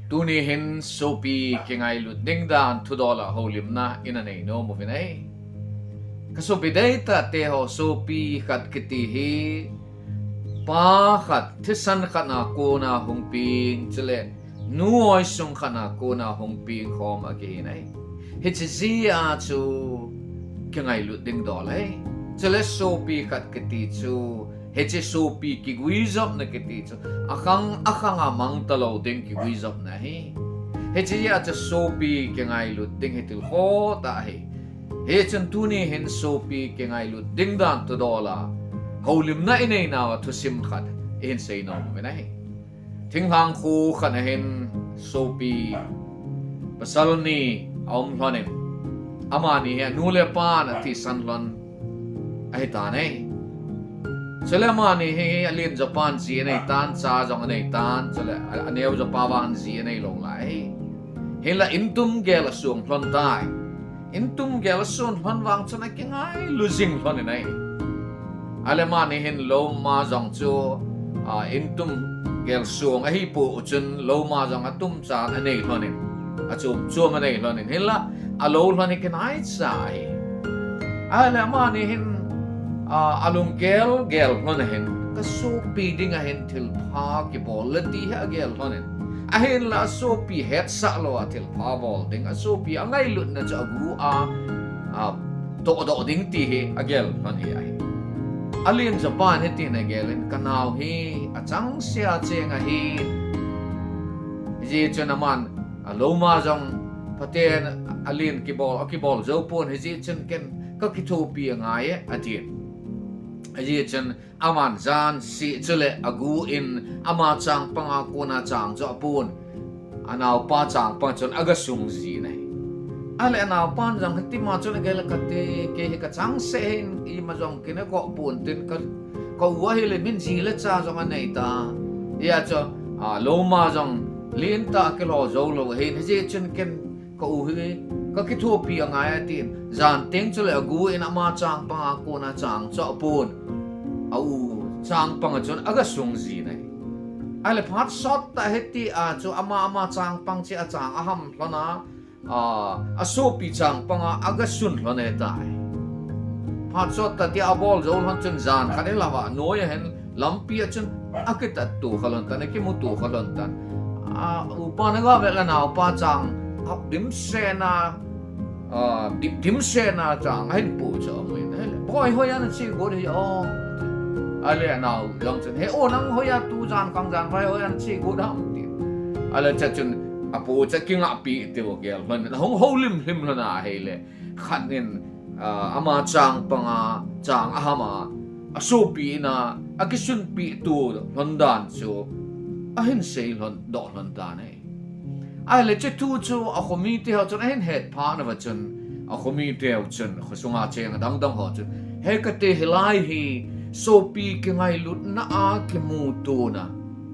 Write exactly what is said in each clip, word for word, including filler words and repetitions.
Tuni hin sopi kingailut ding dan thudol a houlimna ina nei nom uvin ahi. Ka sopi deitah teho, sopi khat kiti hi pa khat thisan khat a kona hung peng, chule nu oisung khat a kona hung peng khom a kihin ahi. Hiche jeh a chu kingailut ding dol ahi. Chule sopi khat kiti chu, hiche sopi kiguijopna kiti chu akhang akhang a mang talou ding kiguijopna ahi. Hiche jeh a chu sopi kingailut ding hi thil khoh tah ahi. Hichun tuni hin sopi kingailut ding dan thudol a houlimna inei nauva thusim khat ihin sei nom uvin ahi. Thinglhang kho khat a hin sopi pasal ni aum lhonin, amani hi anu le apan athisan lhon ahitan ahi. Chule amani hi alen jopan ji aneitan, cha jong aneitan, chule aneo jopa vang ji aneilou lai ahi. Hinla intum gel asong lhon tai. Intum gel asong lhon vang chun akingailu jing lhonin ahi. Ahile amani hin lou ma jong chu intum gel song ahipoi chun lou ma jong atumchan anei lhonin, achom chom anei lhonin, hinla alou lhon hi kinaicha ahi. Ahile amani hin alunggel gel lhon ahin, ka sopi dinga hin thilpha kibol le ti hi agel lhonin, ahinla asopi hetsah lou a thilpha bol ding, asopi angailutna chu agu a tohdoh ding ti hi agel lhon hi ahi. Alen jopan hitin agelin, ka nao hi achangseh a cheng ahi. Hijeh chun aman alou ma jong phaten alen kibol, akibol jou pon, hijeh chun ken kakithopi angai e, atin. Hijeh chun aman jan seh chule agu in ama changpang a kona chang joh pon, anaopa changpang chun agasung jin ahi. Ahile anaopan jong hitima chun agel le, kati, kei hi kachangseh hin ima jong kinakoh pon tin, ka u ahile min ji le cha jong anei ta. Hijeh chun lou ma jong lentah a kilou jou lou ahin, hijeh chun ken ka u hi kakithopi angai e, atin. Jan teng chule agu in ama changpang a kona chang joh pon, a u changpang a chun agasung jin ahi. Ahile phat sottah hitia chu ama, ama changpang cheh a chang aham lhon a, asopi changpang a agasun lhon ahitai. Phat sottah tia abol jou lhon chun jan khat hilam a noi a hin lampi a chun akitatto kha lhon tan, akimuto kha lhon tan. Upan agavet le anaopa chang dimset a, dim, dimset a chang ahin poh chu amun, ahile, boi, hoiya nache got hi o? Ahile anao jong chun, he o, nang hoiya tu jan khang jan vai hoiya nache got ham, tin. Ahile hiche chun apoh chu akingahpi tiu agel lhon in, ahung houlim lhim lhon ahile, khat in ama changpang a chang aham a, asopi in a akisunpi to lhon dan chu ahin sei lhon, doh lhon tan ahi. Ahile hiche thu chu akhomite ho chun ahin het phat uva chun, akhomite ho chun, khosunga cheng adang dang ho chun, he kati, hilai hi sopi kingailutna a kimutona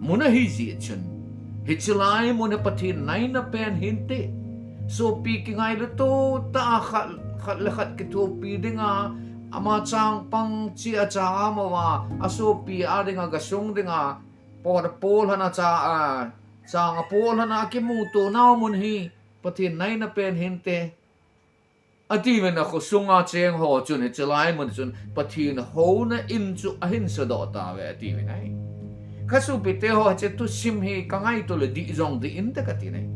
mun ahijeh chun, hiche lai mun hi Pathen naina pen hinte. Sopi kingailut to tah a khat, khat le khat kithopi dinga, ama changpang cheh a chang aham uva, asopi a dinga gasung dinga, pot apoh lhon a, cha, chang apoh lhon a akimuto nau mun hi Pathen naina pen hinte, atiuvin, akhosunga cheng ho chun hiche lai mun chun Pathen houna in chu ahin sadoh tauve, atiuvin ahi. Ka sopite ho, hiche thusim hi kangaito le dih jong dih inte kati ahi.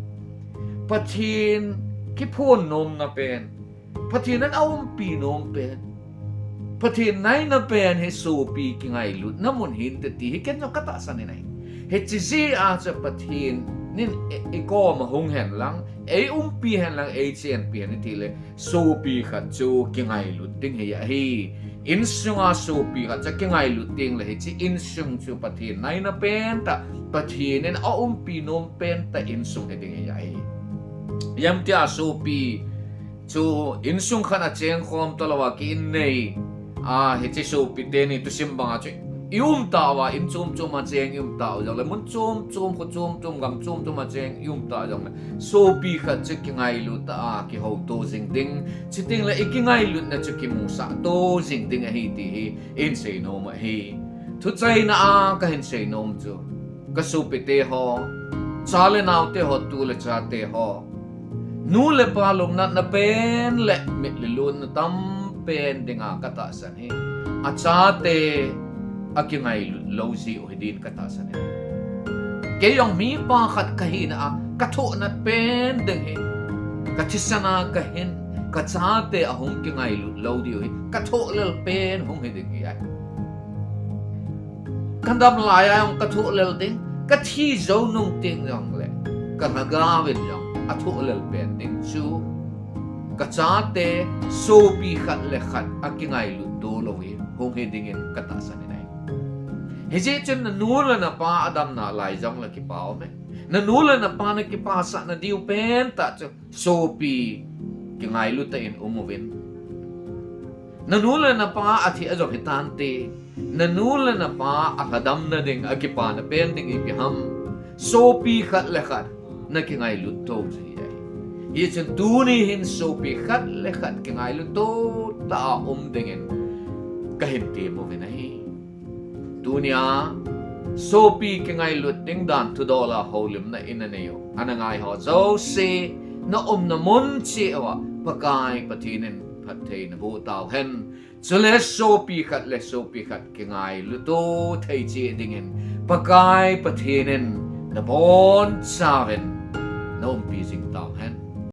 Pathen kiphon nomna pen, Pathen in aumpi nom pen, Pathen naina pen hi sopi kingailutna mun hinte ti hi ken jong katahsan in ahi. Hiche jeh a chu Pathen in i, ikoma hung hen lang, eiumpi hen lang, eichenpi hen itile, sopi khat chu kingailut ding hi ahi. Insunga sopi khat chu kingailut ding le hiche insung chu Pathen naina pen tah, Pathen in aumpi nom pen tah insung hiding hi ahi. Ijemtia sopi chu insung khat a chengkhom talouva ki in nei a, hiche sopi teni thusim banga chu i um tauva, in chom chom a cheng i um tau jongle, mun chom chom, kho chom chom, gam chom chom a cheng i um tau jongle, sopi khat chu kingailut tah a kihouto jing ding, chutengle i kingailutna chu kimusah to jing ding ahi ti hi ihin seinom ahi. Thuchaina a kahin seinom chu, ka sopite ho, Cha le naote ho, tu le chate ho, nu le pa lungnatna pen le mit le lutna tam pen dinga katahsan hi, achate akingailut lou jeh u hi din katahsan hi. Kei jong mipa khat kahina a kathohnat pen ding hi, kathisan a kahin, kachate ahung kingailut lou diu hi kathohlel pen hung hi ding hi ahi. Kadam lai a jong kathohlel ding, kathi jou nung teng jongle kalhagaovin jong athohlel pen ding chu kachate sopi khat le khat akingailut to lou hi hung hi dingin katahsan in ahi. Hijeh chun nanu le napa adamna lai jongle kipa aume. Nanu le napa nakipasah nadiu pentah chu sopi kingailut tah in umuvin. Nanu le napa athi ajong hitante, nanu le napa alhadamna ding akipana pen ding ipi ham? Sopi khat le khat nakingailut to jeh ahi. Hichun tuni hin sopi khat le khat kingailut to tah a um dingin kahin temuvin ahi. Tunia sopi kingailut ding dan thudol a houlimna ina neiu, ana ngaiho jouse, naumna mun cheh uva Pakai Pathen in phatthei naboh tauhen. Chule sopi khat le sopi khat kingailut to thei cheh dingin Pakai Pathen in nabonchauvin naumpi jing